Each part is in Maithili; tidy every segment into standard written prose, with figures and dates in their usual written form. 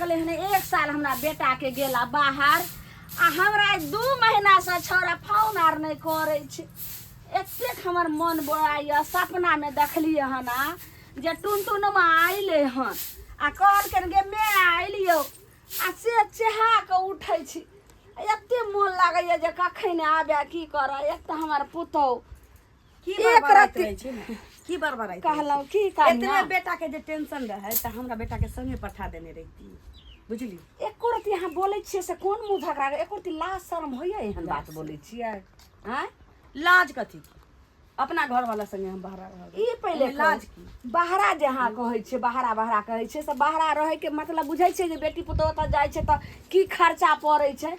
गेलै हन एक साल हमरा बेटाके गेला बाहर आ हमरा आइ 2 महीनासँ छौड़ा फोन आर नहि करै छै। एतेक हमर मन बोआइए। सपनामे देखलियै हन आ जे टुनटुनमा अयलै हन आ कहलखिन गे मे अयलियौ आ से चेहा कऽ उठै छी। एते मोन लागैए जे कखन आबे की करऽ। एक तऽ हमर पुतहु की एक बड़बड़ाइत रत्ती रहै छी ने? की बड़बड़ाइत रहै कहलहुँ छी? की कनिया? एतबे बेटा के जे टेंशन रहै तऽ हमरा बेटा के संगे पठा देने रहिती, बुझली? एको रत्ती अहाँ बोलै छियै से कोन मुँह धकरा एको रत्ती लाज शरम होइए एहन बात बोलै छियै? आँय, लाज कथी के? अपना घर वाला संगे हम बहरा रहब, ई पहिले एहिमे लाज कहू। की? बहरा जे अहाँ कहै छियै, बहरा बहरा कहै छियै, से बहरा रहैके मतलब बुझै छियै जे बेटी पुतोह ओतऽ जाइ छै तऽ की खर्चा पड़ै छै?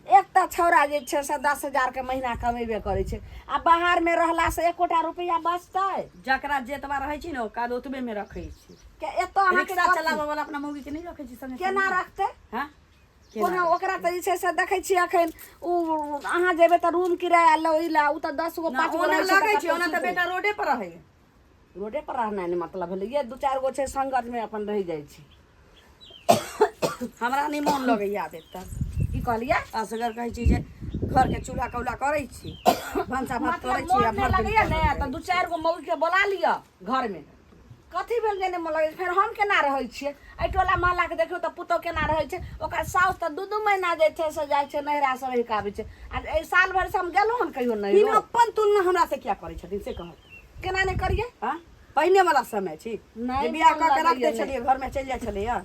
एक तऽ छौड़ा जे छै से 10,000 के महीना कमेबे करै छै आ बाहरमे रहलासँ एकोटा रुपैआ बचतै? जकरा जेतबा रहै छै ने औकात, ओतबे मे रखै छै। के एतऽ अहाँके रिक्शा कथी? चलाबऽ वाला अपना मौगी के नहि रखै छै संगे? केना संगे? रखतै? हँ, केना कोनो रखतै? ओकरा तऽ जे छै से देखै छियै अखन ओ अहाँ जेबै तऽ रूम किराया लऽ ई ला, ओ तऽ 10 गो ना, 5 गो ओना रहै छै तऽ लगै छै कतौ ओना तऽ सुतै। बेटा रोडे पर रहै। रोडे पर रहनाइ नहि मतलब भेलै ये, दू चारि गो छै संगत मे अपन रहि जाइ छै। हमरा नहि मोन लगैया आब एतऽ। की कहलियै? असगर कहै छी जे घरके चूल्हा कौला करै छी, भनसा भात मतलब करै छी मोन आ नहि भरि दिन लगैया पड़ल ने रहै तऽ दू छी। चारि गो मौगीके बोला लिअ घरमे। कथी भेल जे नहि मोन लगै छै? फेर हम केना रहै छियै एहि टोला मोहल्लाके देखियौ तऽ पुतहु केना रहै छै। ओकर साउस तऽ 2-2 महीना जे छै से जाइ छै नैहरा से रहि कऽ आबै छै आ एहि साल भरिसँ हम गेलहुँ हन कहियो ई नैहरो? अपन तुलना हमरा से किया करै छथिन से कहत। केना नहि करियै? हाँ, पहिने वाला समय छी नहि जे बियाह मोन कऽ के रख लगैया दै नहि। छलियै, घर में चलि जाइ छलैया।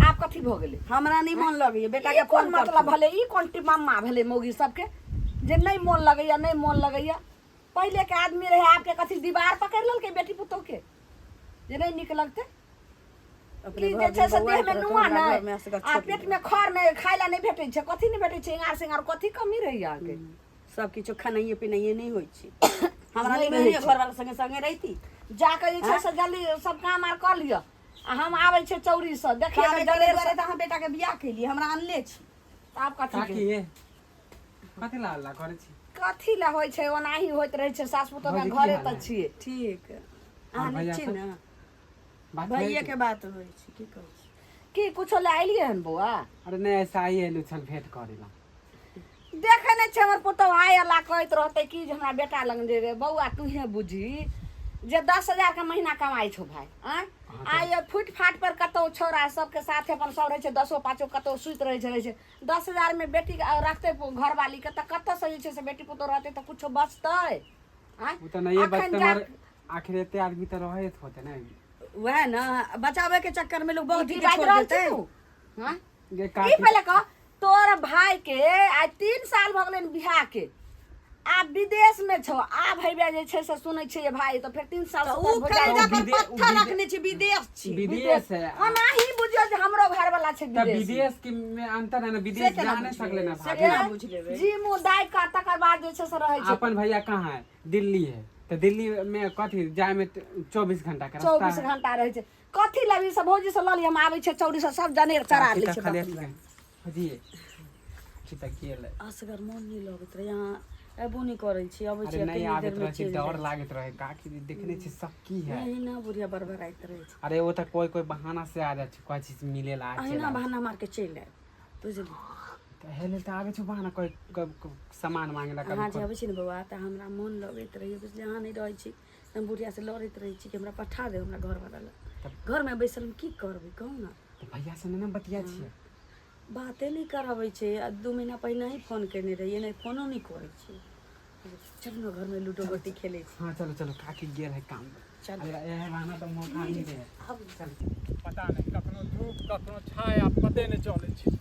आब कथी भऽ गेलै? हमरा नहि मोन लगैया बेटा ई के कोन फोन मतलब भेलै? ई कोन टिमामा भेलै मौगी सबके जे नहि मोन लगैया, नहि मोन लगैया? पहिलेके आदमी रहै, आबके कथी दीवार पकड़ि लेलकै बेटी पुतोहके जे नहि नीक लगतै? अपने की भरि जे छै दिन से बौआइत देहमे रहत, नुआ हमरा नहि घरमे असगर आ छोड़ि पेटमे खर नहि, खाय लए नहि भेटै छै, कथी नहि भेटै छै? इङ्गार सिङ्गार कथी कमी रहैया अहाँके? सब किछु खानाइए पिनाइए नहि होइ छै। हमरा नहि नहि रहै होइए छै। घरवाला संगे संगे रहिती। जाकऽ जे छै से जल्दी सब काम आर कऽ लिअ आ हम आबै छियै चौरीसँ देखियै। कामे करे दुआरे तऽ अहाँ बेटाके बियाह केलियै, हमरा अनले छी। आब कथी काकी ये, कथी ला हल्ला करै छी? कथी लए होइ छै, ओनाही होइत रहै छै। सास पुतोह भौजी, की घरे हाल तऽ है? छियै। ठीक, अहाँ और नीक भैया छी सब? ने? बात भैये भेल के बात होइ छै, की कहै छी? की कुछो लए एलियै हन बौआ? अरे नहि, ऐसा ही एलू छल भेंट करे ला। देखै नहि छै हमर पुतोहु आइ अल्ला कहैत रहतै कि जे हमरा बेटा लग जे रे बौआ, तूहे बुझही जे 10,000 के महीना कमाइ छौ भाय। आँय, आइ फुट फाट पर कतौ छौड़ा सबके साथे अपन सब रहै छै, 10 5 कतौ सुति रहै छै, रहै छै। 10,000 मे बेटी के रखतै घरवाली के तऽ कतऽसँ जे छै से बेटी पुतोहु रहतै तऽ कुछो बचतै? आँय, ओ तऽ नहिए अखन बचतै जा मगर आखिर एते आदमी तऽ रहैत होते ने। वएह ने, बचाबे के चक्कर में लोग बहुत ई की के बाजि छोड़ रहल छी देतै। तू? हँ, गे ई काकी, पहिले कह, तोर भाई के आइ 3 साल भऽ गेलै बियाह के, आब विदेश में छौ। आब हेबे जे छै से सुनै छियै जे भाई तऽ फेर 3 साल तऽ से उ तोहर भौजाइ कलेजा ओ पर ओ पत्थर रखने छी, विदेश छी। विदेश है ओनाही बुझियौ जे हमरो घर वाला छै तऽ विदेश। विदेश के में अंतर है ना, विदेश केना जा नहीं बुझबै? सकले ना से भाभी। केना बुझि लेबै? जी मुँह दाबि कऽ तकर बाद जे छै से रहै छै। अपन भैया कहाँ है? दिल्ली है, तऽ दिल्ली में कथी जाय में 24 घंटा के रास्ता 24 है। घंटा रहै छै। कथी लेबही से भौजी से लऽ लिअ, हम आबै छियै चौरी से सब जनेर चरा काकी लै तऽ छै खाली बकरी। भौजी की तऽ गेल असगर मोन नहि लगैत रहै। अहाँ अयबो नहि करै छी, अबै अरे छी नहीं कनी देर आबैत मे रहै छी, चलि डर जाइ छी। लागैत रहे काकी। देखने छी सब की है। नहीं ना, बुढ़िया बड़बड़ाइत रहै छै। अरे ओ तऽ कोई कोई बहाना से आ जाइ छै, कहै छी मिले ला आ अहिना चलि आबै। बहाना मार के चलि आयब, बुझली? तऽ हे लेल तऽ आबै छौ बहाना, कोई कोई सामान मांगे ला अहाँ कभी। जे अबै छी ने बौआ तऽ हमरा मोन लगैत रहैए, बुझलियै? अहाँ नहि रहै छी तऽ हम बुढ़ियासँ लड़ैत रहै छी कि हमरा पठा देब हमरा घरवला लग। घरमे बैसल हम की करबै, कहू ने? तऽ भैया से नहि ने बतिया छियै? बाते नहि कराबै छै। आ 2 महीना पहिने ही फोन केने रहियै, नहि फोनो नहि करै छै। चलू ने घरमे, लूडो गोटी खेलै छी। हाँ, चलो चलो, काकी गेल है काम। चल। अरे एह बहाना तऽ मौका मिले है, चल। पता नहि, कखनो धूप कखनो छाया, पते नहि चलै छै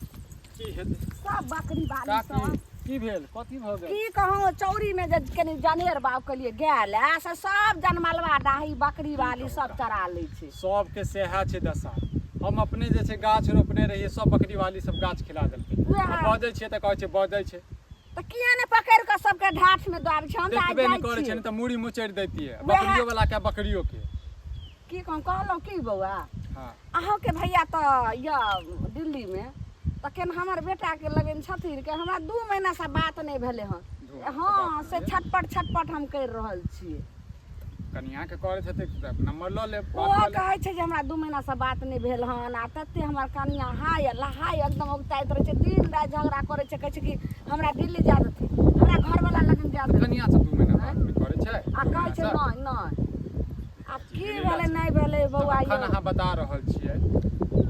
की हेतै। सब बकरी बाली काकी सब। की भेल? कथी भऽ गेल? की कहूँ, चौरी में जे कनि जनेर बाग केलियै गाय लए से सब जनमलवा डाही बकरी वाली सब चरा लै छै। सबके सएह छै दशा। हम अपने जे छै गाछ रोपने रहियै, सब बकरी वाली सब गाछ खिला देलकै। उएह। आ बजै छियै तऽ कहै छै बजै छै। तऽ किया ने पकड़ि कऽ सबके ढाठ में दऽ आबै छै? हम तऽ आइ देखबे जाइ नहि करै छै छियै। ने तऽ मूड़ी मुचड़ि दैतियै उएह। बकरियो वाला के, बकरियो के। की कहूँ, कहलहुँ की बौआ? हँ। अहूँके भैया तऽ यऽ दिल्लीमे, तऽ केन हमर बेटाके लगन छथिन के हमरा 2 महीनासँ बात नहि भेलै हन। 2 महीनासँ हँ बात से नहि भेल। छटपट छटपट हम करि रहल छियै। कनियाके करैत हेतै तऽ नंबर लऽ लेब ओ बात कऽ लेब। कहै छै जे हमरा 2 महीनासँ बात नहि भेल हन आ तते हमर कनिया हाय लहाय एकदम औगताइत रहै छै, दिन राति झगड़ा करै छै। कहै छै कि हमरा दिल्ली जा देथिन, हमरा घरवाला लगन जा देथिन। कनिया से 2 महीना बात नहि करै छै? आ दू कहै छै महीनासँ? नहि नहि, आब की लीला भेलै छै। नहि भेलै बौआ अखन यौ। अहाँ बता रहल छियै,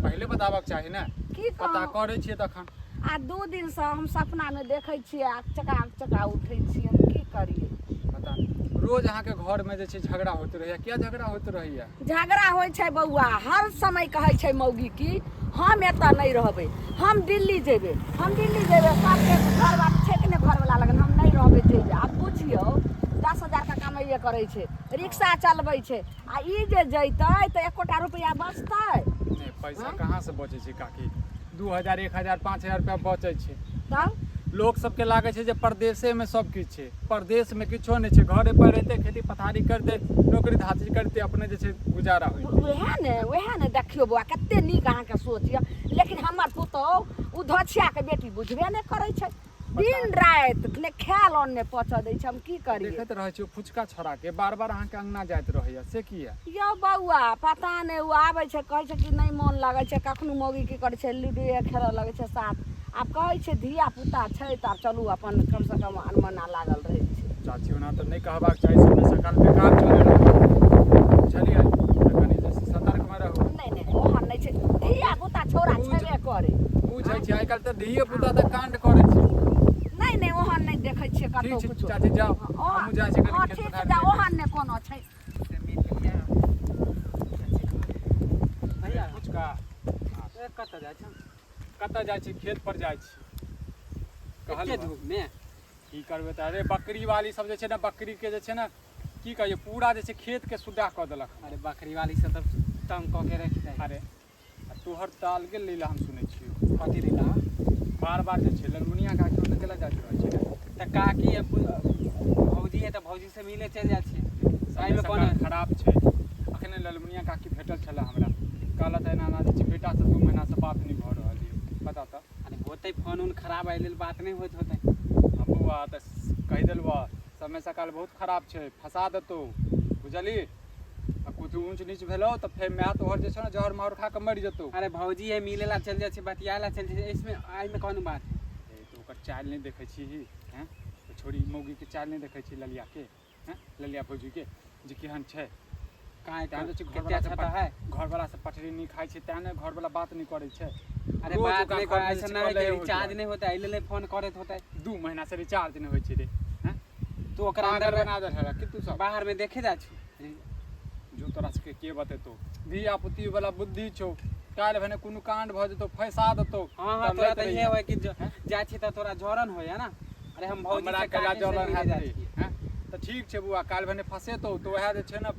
पहिले बताबक चाही ने। की पता कहू। करै छियै तखन। आ 2 दिनसँ हम सपनामे देखै छियै आ चका चका उठै छियै। हम की करियै? पता नहि, रोज अहाँके घरमे जे छै झगड़ा होइत रहैया। किया झगड़ा होइत रहैया? झगड़ा होइ छै बौआ, हर समय कहै छै मौगी कि हम एतऽ नहि रहबै, हम दिल्ली जेबै, हम दिल्ली जेबै। सबके घरवाली छै कि नहि घरवाला लगन, हम नहि रहबै, जेबै। आब बुझियौ, 10 हजारके कमाइए करै छै, रिक्शा चलबै छै, आ ई जे जैतै तऽ एकोटा रुपैआ बचतै? नहि, पैसा कहाँ से बचै छै काकी? 2000, 1000, 5000 रुपया बचै छै। तब लोक सबके लागै छै जे परदेशेमे सब किछु छै। परदेशमे किछो नहि छै। घरे पर रहिते, खेती पथारी करते, नौकरी धात्री करते, अपने जे छै गुजारा होइ। उएह ने, देखियौ बौआ, कते नीक अहाँके सोच यऽ, लेकिन हमर पुतहु ओ धोछियाके बेटी बुझबे नहि करै छै। दिन राति ने खायल अन्न नहि पचऽ दै छै। हम की करियै? देखैत रहै छियै, फुचका छोड़ाके बार बार अहाँके अंगना जाइत रहैया, से किया? यौ बौआ, पता नहि। ओ आबै छै, कहै छै कि नहि मोन लगै छै। कखनो मौगी की करै छै, लूडोए खेलऽ लगै छै साथ। आब कहै छै धिया पुता छै तऽ आब चलू अपन कमसँ कम अनमना लागल रहै छै। चाची, ओना तऽ नहि कहबाक चाही, समय सकाल बेकार चलि रहल छै, बुझलियै? तऽ कनि जे छै सतर्कमे रहू। नहि नहि, ओहन नहि छै। धिया पुता छौड़ा छेबे करै। बुझै छी, आइ काल्हि तऽ धिये पुता तऽ काण्ड करै छै। नहि नहि, ओहन नहि देखै छियै कतहु। ठीक छै। कुछो। चाची, जाउ। हँ। हमहूँ जाइ छी कनि हँ। खेत ठीक छै। पथार जा। देखै। ओहन नहि कोनो छै। भैया। फुचका। ए, कतऽ जाइ छौ? कतऽ जाइ छी? खेत पर जाइ छी। एते कहलहुँ धूपमे? की करबै तऽ? अरे, बकरी वाली सब जे छै ने, बकरी के जे छै ने, की कहियो, पूरा जे छै खेत के सुड्डा कऽ देलक। अरे, बकरी वाली सब तऽ तंग कऽ के राखि दै। अरे, आ तोहर तऽ अलगे लीला हम सुनै छियौ। कथी लीला? बार बार जे छै ललमुनिया काकी ओतऽ केला जाइत रहै छै ने? तऽ काकी है, भौजी है तऽ भौजी से मिले चलि जाइ छियै। समय एहिमे सकाल कोन खराब छै। अखने ललमुनिया काकी भेटल छलै हमरा। कहलत एना एना जे छै बेटासँ 2 महीनासँ बात नहि भऽ रहल यऽ, पता तऽ। अरे, होतै फोन उन खराब, एहि लेल बात नहि होइत होतै। आ बौआ, तऽ कहि देलबऽ, समय सकाल बहुत खराब छै, फँसा देतौ, बुझलही? आ किछु ऊँच नीच भेलौ तऽ फेर माय तोहर जे छौ ने, जहर माहुर खा कऽ मरि जेतौ। अरे, भौजी है, मिले ला चलि जाइ छियै, बतियाए ला चलि जाइ छियै। इसमे एहिमे कोन बात है? ए, तऽ ओकर चालि नहि देखै छीही? हैं, ओ छोरी मौगीके चालि नहि देखै छी, ललियाके? हैं, ललिया भौजीके जे केहन छै? काहे? तैं जे छै कते घरवला से अच्छा तऽ है। घरवला से पटरी नहि खाइ छै, तैं ने घरवला बात नहि करै छै। अरे, रोज बात ओकरा नहि घरमे कर जे ऐसा छै नहि कले कि होइत रिचार्ज रहै। नहि होता, एहि लेल फोन करैत होतै। 2 महीना से रिचार्ज नहि होइ छै रे। हैं, तू ओकरा पागल अंदर बना दे रहा कि तू सब। बाहर में देखे जा छी। जो, तोरा सबके के बतेतौ? धिया पुती वाला बुद्धि छौ। काल्हि भने कोनो कांड भऽ जेतौ, फैसा देतौ। हाँ, तऽ तोरा लैत तऽ इहे रहिहे। होय कि जाइ छी तऽ तोरा जरन होय है ना। अरे, हम भौजी हमरा से केला काकी से जलन मिले हैत जाइ रे? छियै। हैं, तऽ ठीक छै बौआ, काल्हि भने फसेतौ तऽ उएह जे छै ने,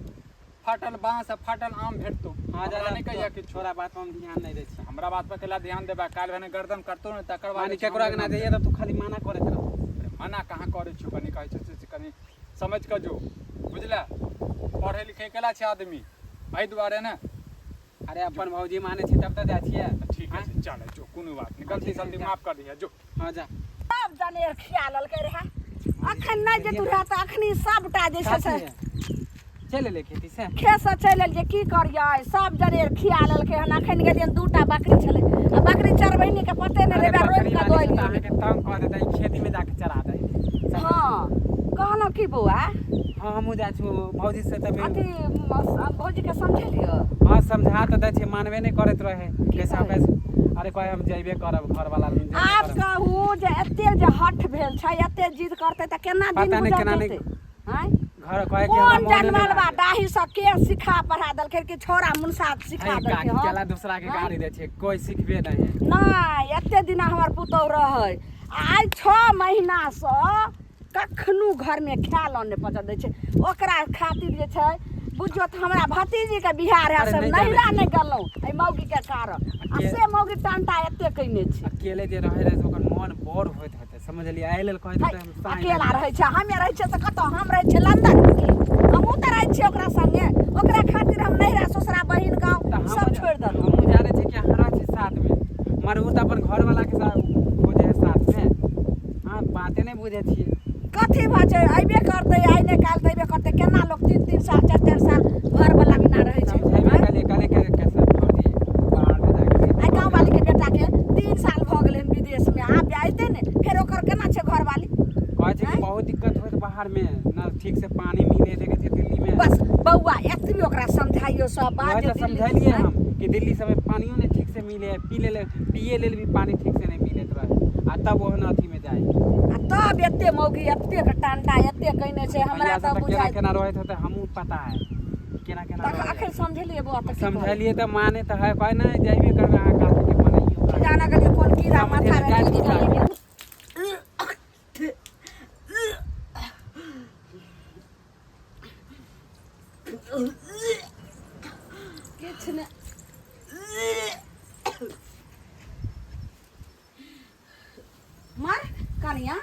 फाटल बाँस आ फाटल आम भेटतौ। हाँ, जा। हमरा जा। नहि कहिया किछु। तोरा बात पर हम ध्यान नहि दै छी। हमरा बात पर केला ध्यान देबा? काल्हि भने गर्दन कटतौ ने, तकर बाद माने जे छै केकरो हमरे अंगना नाम जाइए तऽ तू खाली मना करैत रह। अरे, मना कहाँ करै छियौ? कनि कहै छै से कनि समझि कऽ जो, बुझले? पढ़ै लिखै केला छै आदमी, एहि दुआरे ने। अरे, अपन भौजी माने छी तब तऽ जाइ छियै। तऽ ठीक छै, चल जो, कोनो बात नहि। गलती सलती माफ कर दिहे, जो। हाँ, जा। सब जनेर खिया लेलकै रहए। अखन नहि जेतू रहए तऽ अखनी सबटा जे छै से चलि एलै खेती से? खेतसँ चलि एलियै। की करियै, सब जनेर खिया लेलकै हन। अखन गेलियनि, दूटा बकरी छलै आ बकरी चरबैनी के पते नहि अरे, रहै, रोपि बकरी कऽ वाली दऽ सब तऽ एलियै। अहाँके तंग कऽ देतै, खेती में जाके चरा दै। हँ, कहलहुँ की बौआ? हाँ, हमहूँ जाइ छी भौजी से तऽ अथी भौजीके समझेलियै? हाँ, समझा तऽ दै छियै, मानबे नहि करैत रहे। कैसा कहै? कैसे? अरे, कहे हम जैबे करब घरवाला लग, जेबे आब करब। कहू जे एते जे हठ भेल छै, एते जिद करतै तऽ केना दिन पता नहि गुजर केना नहि- जेतै? आँय? घर कहे कि हमरा कोन मोने नहि जनमल बा लागे। डाही से के सिखा पढ़ा देलकै कि छोरा मुनसा सिखा अरे देलकै? काकी, हँ। केला दूसरा के गाड़ी दै छियै? कोइ सिखबे नहि है। नहि, एते दिना हमर पुतहु रहै, आइ 6 महीनासँ कखनो घरमे खायल नहि पचऽ दै छै। ओकरा खातिर जे छै, बुझियौ तऽ हमरा भतीजीके बियाह रहए अरे से नहि जानै नैहरा छी। नहि गेलहुँ एहि मौगीके कारण आ के- से मौगी टंटा एते कयने छै। अकेले जे रहै रहै से ओकर मोन बोर होइत होतै, समझलियै? एहि लेल कहैत है, होतै हम साँझ अकेला रहै छै। हमे रहै छियै तऽ कतऽ हम रहै छियै? लंदन की? हमहूँ तऽ रहै छियै ओकरा संगे। ओकरा खातिर हम नैहरा ससुरा बहिन गाँव तऽ हम सब छोड़ि देलहुँ। हमहूँ जानै छी कि अहाँ रहै छी साथमे, मगर ओ तऽ अपन घरवाला के साथ खोजे है साथमे। अहाँ बाते नहि बुझै छियै। कथी भऽ छै? अयबे करतै, आइ नहि काल्हि तऽ अयबे करतै। केना लोक 3-3 साल, चारि बौआ एतबी ओकरा समझाइयो सब बात वएह जे तऽ दिल्ली समझेलियै हम कि दिल्ली सबमे पानियो नहि ठीक से मिले है पी लेल पिए लेल भी पानी ठीक से नहि मिलैत रहे आ तब ओहन अथीमे जाइ आ तब एते मौगी एतेक टांटा एते कयने छै हमरा भैया तऽ सब तऽ केना बुझाइ केना रहैत होतै हमहूँ पता है केना केना तखन रहै अखन समझेलियै बौआ तऽ की कहबै? समझेलियै तऽ माने तऽ है कहै नहि जइबे करबै अहाँ काकीके मनैयो की जाने गेलियै कोन कीड़ा समझे माथामे जाइ ढुकि छी गेलै काकी। किछु नहि मार कनिया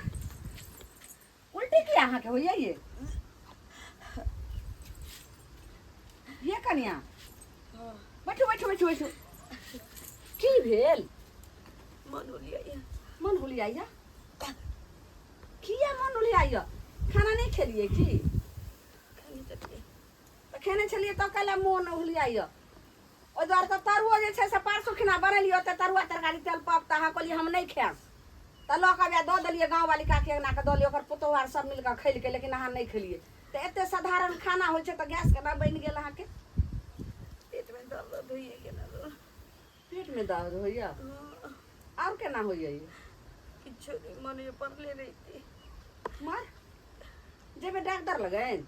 उल्टी किया अहाँके होइया ये ये कनिया बैठू बैठू बैठू बैठू की भेल मन होलिया मन हुलियाइया किया मन हुलियाइया खाना नहि खेलियै की तऽ खेने छलियै तऽ कैला मोन हुलियाइया ओहि दुआरे तऽ तरुओ जे छै से परसू खिना बनेलियै ओते तरुआ तरकारी तेल पक तऽ अहाँ कहलियै हम नहि खायब तऽ लऽ कऽ दऽ देलियै गाँववाली काकी अङ्गनाके दऽ देलियै ओकर पुतोहु आर सब मिल कऽ खेलकै लेकिन अहाँ नहि खेलियै तऽ एते साधारण खाना होइ छै तऽ गैस केना बनि गेल अहाँके पेटमे दर्द होइए गेल पेटमे दर्द होइया आओर केना होइया ई किछो नहि मन होइए पड़ले रहिती मार जेबै डॉक्टर लगन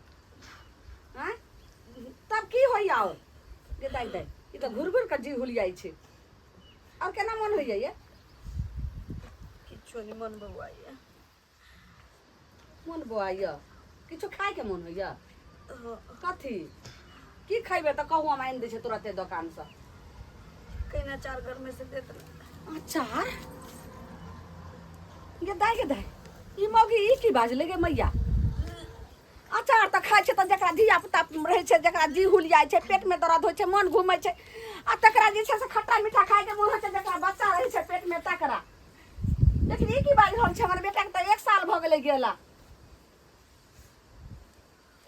आँय तब की होइया आओर गे दाइ दाइ ई तऽ घुर घुर कऽ जी हुलियाइ छै आओर केना मन होइया ये किछो नहि मन बौआइए मन बौआइया किछो खायके मन होइया हँ कथी की खैबै तऽ कहू हम आनि दै छियै तुरते दोकानसँ कहिना चार घर में से देत ना अचार गे दाइ गे दाइ ई मौगी ई की बाजलै गे मैया अचार तऽ खाइ छै तऽ जकरा धिया पुता रहै छै जकरा जी हुलियाइ छै पेटमे दर्द होइ छै मन घूमै छै आ तकरा जे छै से खट्टा मीठा खायके मोन होइ छै जकरा बच्चा रहै छै पेटमे तकरा लेकिन ई की बाजि रहल छै हमर बेटाके तऽ एक साल भऽ गेलै गेला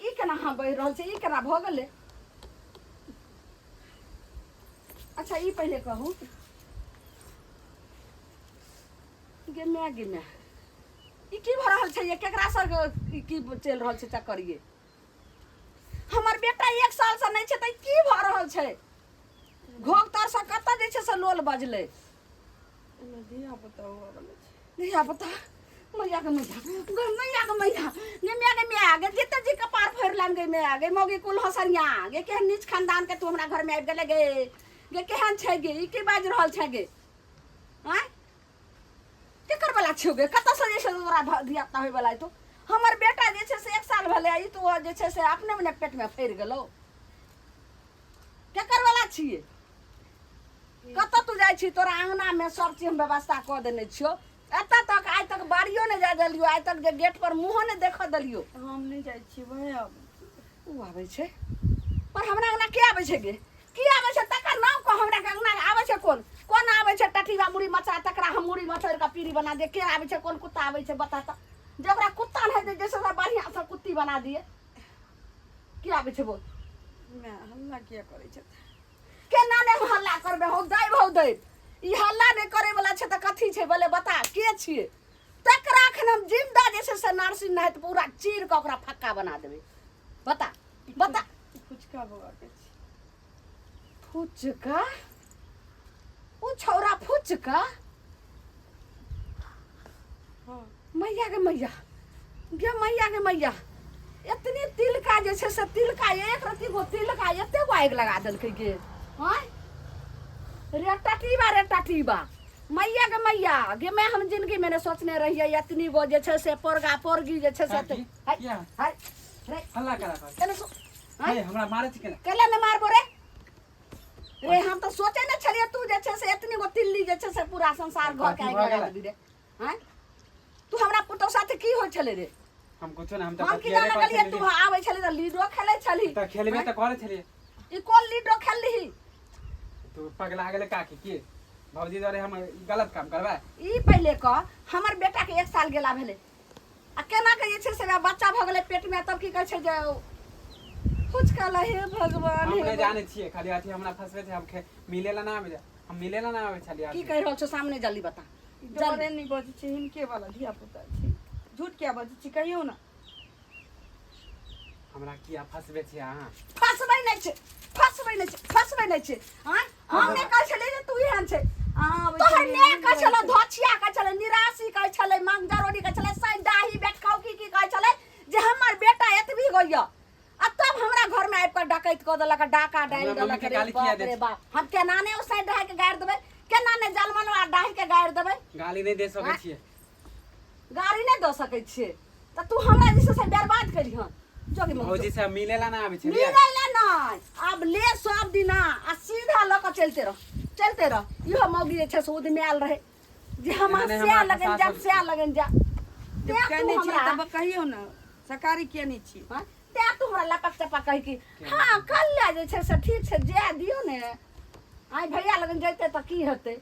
ई केना अहाँ बढ़ि रहल छै ई केना भऽ गेलै अच्छा ई पहिले कहू गे माय गे माय ई की भऽ रहल छै ये केकरा से ई की चलि रहल छै चक्कर ये हमर बेटा एक साल से नहि छै तऽ ई की भऽ रहल छै घोघ तर से कतऽ जे छै से लोल बजलै एहिमे धिया पुता हुअ वाला छै धिया पुता मैया के मैया गे मैया के मैया गे मैया गे मैया गे जिते जी कपार फोड़ि लान गे मैया गे मौगी कुल हसरिया गे केहन नीच खानदान के तू हमरा घर में आबि गेले गे गे केहन छै गे ई की बाजि रहल छै गे आँय केकर वाला छियौ गे कतऽसँ जे छै तोरा धिया पुता होय वाला तो हमर बेटा जे छै से एक साल भेलै ई तो जे छै से अपने मने पेटमे फड़ि गेलौ केकर वाला छियै कतऽ तू जाइ छी तोरा अङ्गनामे सब चीज हम व्यवस्था कऽ देने छियौ एतऽ तक आइ तक बाड़ियो नहि जाय देलियौ आइ तक जे गेट पर मुँहो नहि देखऽ देलियौ हम नहि जाइ छी वएह आबै छै। ओ आबै छै पर हमरा अङ्गना के आबै छै गे की आबै छै तकर नाम कह हमरा के अङ्गना आबै छै कोन कोन आबै छै टटीबा मुड़ी मचा तकरा हम मुड़ी मचोड़ि कऽ पीरी बना दिए के आबै छै कोन कुत्ता आबै छै बता तऽ जे ओकरा कुत्ता नहि हेतै जैसे बढ़िआँसँ कुत्ती बना दिए की आबै छै बोल माय हल्ला किया करै छथि केना नहि हम हल्ला करबै हौ दैब हौ दैब ई हल्ला नहि करे वाला छै तऽ कथी छै बोले बता के छियै तकरा एखन हम जिंदा जे छै से नर्सिंग नहि तऽ पूरा चीर कऽ ओकरा फक्का बना देबै बता बता ई फुचका बौआ के छी फुचका ओ छौरा फुचका हँ मैया गे मैया गे मैया गे मैया एतनी तिलका जे छै से तिलका एक रत्ती गो तिलका एते गो आगि लगा देलकै गे आँय रे टटीबा रे टटीबा मैया गे मैया गे मैं हम जिंदगी में ने सोचने रहिए एतनी गो जे छै से पोरगा पोरगी जे छै से एते काकी, हाय किया? हाय रे हल्ला करा कर केने सो आँय हे हमरा मारै छी केना केला ने मारबो रे रे हम तऽ सोचे ने छलियै तू जे छै से एतनी गो तिल्ली जे छै से पूरा संसार घर के कथी आगि भऽ लगा गेलै? देबी रे आँय तू हमरा पुतोह साथे की होइ छलै रे हम कुछो ना हम तऽ हम की बतियाबे जाने करै गेलियै तू छलियै। आबै छलै तऽ लीडो खेलै छलही तऽ खेलबे तऽ करै छलियै ई कोन लीडो खेललिही तू पगला गेलै काकी की भौजी द्वारे हम ई गलत काम करबै ई पहिले कह हमर बेटा के एक साल गेला भेलै आ केना के जे छै से वएह बच्चा भऽ गेलै पेट मे तब की कहै छै जे कुछ कहला हे भगवान हम हे नहि भगवान। जानै छियै खाली अथी हमरा फंसबै छै हम मिले ला ना आबै छै हम मिले ला ना आबै छलियै की कहि रहल छौ सामने जल्दी बता ई डरे नहि बजै छै हिनके वाला धिया पुता छै झूठ किया बजै छी कहियौ ने हमरा किया फसबै छी अहाँ? फसबै नहि छै, फसबै नहि छै, फसबै नहि छै। आँय, हम नहि कहै छलियै जे तू एहन छै। अहाँ आबै तोहर छलियै, ने कहै छलै, धोछिया कहै छलै, निराशी कहै छलै, मंगजरोनी कहै छलै, सैडाही बेटखौकी की कहै छलै जे हमर बेटा एतबी गो यऽ, आ तब हमरा घर में आबि कऽ डकैत कऽ देलक, डाका डालि हमरा मम्मी देलक। के रे गाली किया बाप दै रे छी? बाप, हम केना ने ओ सैड डाही के गारि देबै, केना ने जलमनवा डाही के गारि देबै? गाली नहि दे सकै छियै। गारि नहि दऽ सकै छियै तऽ तू हमरा जे छै से बर्बाद करिहन। जोगी मौगी, भौजी से मिले ला ना आबै छलियै? मिलै ला नहि। आब ले सब दिना आ सीधा लऽ कऽ चलते रह, चलते रह। इहो मौगी जे छै से उदमायल रहै जे हम एना नहि सएह हमरा लगन सास जायब, सएह लगन जायब। जब तें तू कहने छियै हमरा तब कहियौ ने, सकारी किया नहि छी? हाँ? तें तू हमरा लपक चपक कहि कि हाँ कल ले जे छै से ठीक छै, जाय दियौ ने। आइ भैया लगन जैते तऽ की हेतै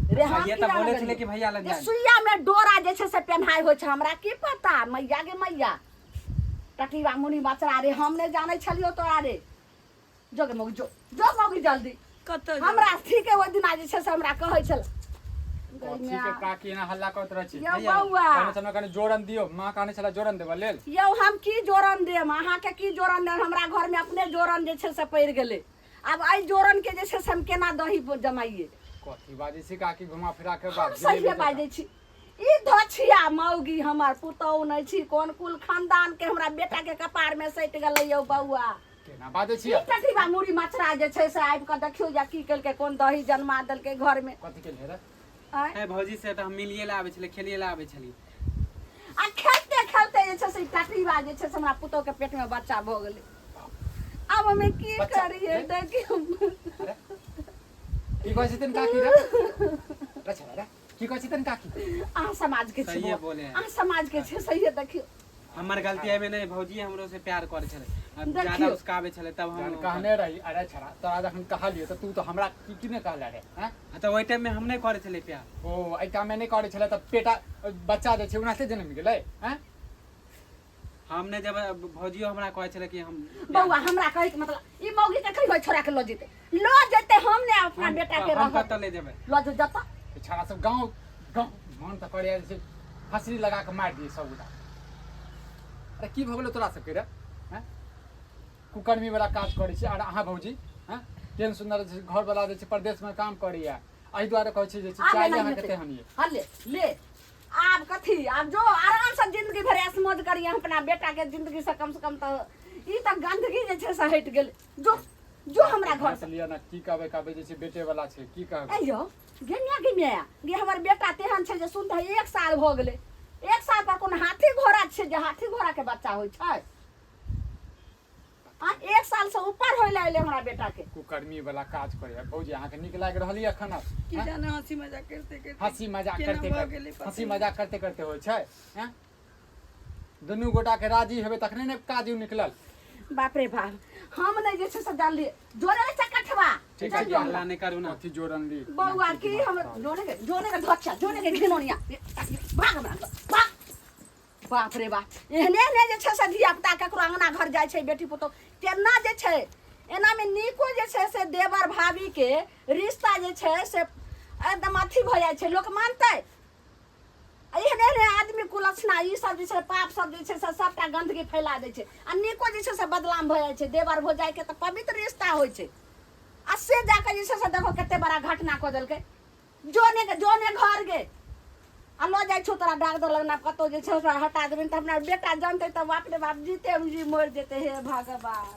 रे? हम भैया तऽ किया बोलै लगन छलै कि भैया लग जे जाय। सुइया में डोरा जे छै से पेन्हाइ होइ छै, हमरा की पता? मैया गे मैया, टटीबा मुनि बचरा रे, हम नहि जानै छलियौ तोरा रे। जो गे मौगी, जो, जो मौगी, जल्दी। कतऽ जाउ? हमरा ठीके ओहि दिना जे छै से हमरा कहै छल। कथी के काकी एना हल्ला करैत रहै छी? यौ बौआ, कहने छलहुँ कनि जोरन दियौ, माँ कहने छलै जोरन देबऽ लेल। यौ, हम की जोरन देम अहाँके? की जोरन देम? हमरा घरमे अपने जोरन जे छै से पड़ि गेलै। आब एहि जोरन के जे छै से हम केना दही जमाइए? कथी बाजै छी काकी घुमा फिरा के हम बात? सहिए बाजै छी। ई धछिया मौगी हमर पुतहु नहि छी, कोन कुल खानदान के हमरा बेटा के कपार में सटि गेलै यौ बौआ? केना बाजै छी? ई टटीबा मुड़ी मचरा जे छै से आबि कऽ देखियौ या की केलकै, कोन दही जन्मा देलकै घर में। कथी केलियै रे? आँय? ए भौजी से तऽ हम मिलिए ला आबै छलियै, खेलिए ला आबै छलियै। आ खेलते खेलते जे छै से ई टटीबा जे छै से हमरा पुतहु के पेट में बच्चा भऽ गेलै। आब हमे की बच्चा, करियै? रे? देखियौ। अरे, की कहै छथिन काकी रे? रे छला रे, की कहै छथिन काकी? अहाँ समाज के छी सहिए बौआ। बोले हैं। अहाँ समाज के छी, सहिए। देखियौ, हमर गलती एहिमे नहि, भौजी हमरो से प्यार करै छलै आ देखियौ। ज्यादा उसकाबै छलै तब जहन हम कहने रही, अरे छड़ा, तोरा जखन कहलियै तऽ तू तऽ हमरा की की नहि कहले रे? हैं? हाँ, तऽ ओहि टाइम में हम नहि करै छलियै प्यार। ओ एहि टाइममे नहि करै छलै तऽ पेटा बच्चा जे छै ओनाहिते जनमि गेलै? हैं? हम नहि, जब भौजियो हमरा कहै छलै कि हम बौआ, हमरा कहै के मतलब ई मौगी के कहियो छोड़ा के लऽ जेतै, लऽ जेतै। हम ने अपना बेटा के हम रहब। कतऽ ले जेबै? लऽ जो जतऽ। ई छड़ा सब गाँव गाँव मन तऽ करैया जे छै फसरी लगा कऽ मारि दियै सब गोटा। अरे, की भऽ गेलौ तोरा सबके रे? हैं, कुकर्मी वाला काज करै छी। आर अहाँ भौजी, हैं, केहन सुन्दर जे छै घरवाला जे छै परदेशमे काम करैया, एहि दुआरे कहै छी जे छै आब चाय एना अहाँके हेतै। तेहन ये। हँ, ले ले। आब कथी? आब जो आराम से जिंदगी भरि ऐश मौज करिए अपना बेटा के जिंदगी से। कम से कम तऽ ई तऽ गंदगी जे छै से हटि गेल। जो, जो हमरा घर से। लिअ ने, की कहबै? कहबै जे छै बेटे वाला छै, की कहबै? ए यौ गे मिया, गे मिया गे, हमर बेटा तेहन छै जे सुनते 1 साल भऽ गेलै। 1 साल पर कोनो हाथी घोड़ा छै जे हाथी घोड़ा के बच्चा होइ छै? आ 1 साल से ऊपर होय ला एलै हमरा बेटा के। कुकर्मी वाला काज करैया। भौजी, अहाँके नीक लागि रहल यऽ एखन? की हैं? जाने, हंसी मजाक करते करते हंसी मजाक केना करते भऽ करते गेलै पता हंसी नहि। मजाक करते करते होइ छै? हैं, दुनू गोटा के राजी हेबै तखने ने काज निकलल। बाप रे बाप, हम नहि जे छै से जानलियै। जोड़े रे चकठवा। ठीक चल छै। जो हमरा। हल्ला नहि करू ने। कथी जोड़न ली? बौआ, की हम जोड़े के, जोड़े के धोचा, जोड़े के घिनौनिया, भाग हमरा, भाग। बाप रे बाप, एहने एहने जे छै से धिया पुता ककरो अंगना घर जाइ छै, बेटी पुतोह केना जे छै। एनामे नीको जे छै से देवर भाभीके रिश्ता जे छै से एकदम अथी भऽ जाइ छै, लोक मानतै? आ एहने एहने आदमी कुलक्षणा ई सब जे छै, पाप सब जे छै से सबटा गन्दगी फैला दै छै आ नीको जे छै से बदनाम भऽ जाइ छै। देवर भौजाइके तऽ पवित्र रिश्ता होइ छै आ से जाकऽ जे छै से देखो कते बड़ा घटना कऽ देलकै। जोने के, जोने घर गे, आ लऽ जाइ छौ तोरा डाक्टर लगना, कतहु जे छै ओकरा हटा देबनि तऽ हमरा बेटा जानतै तऽ बाप रे बाप, जीते जी मरि जेतै। हे भगवान।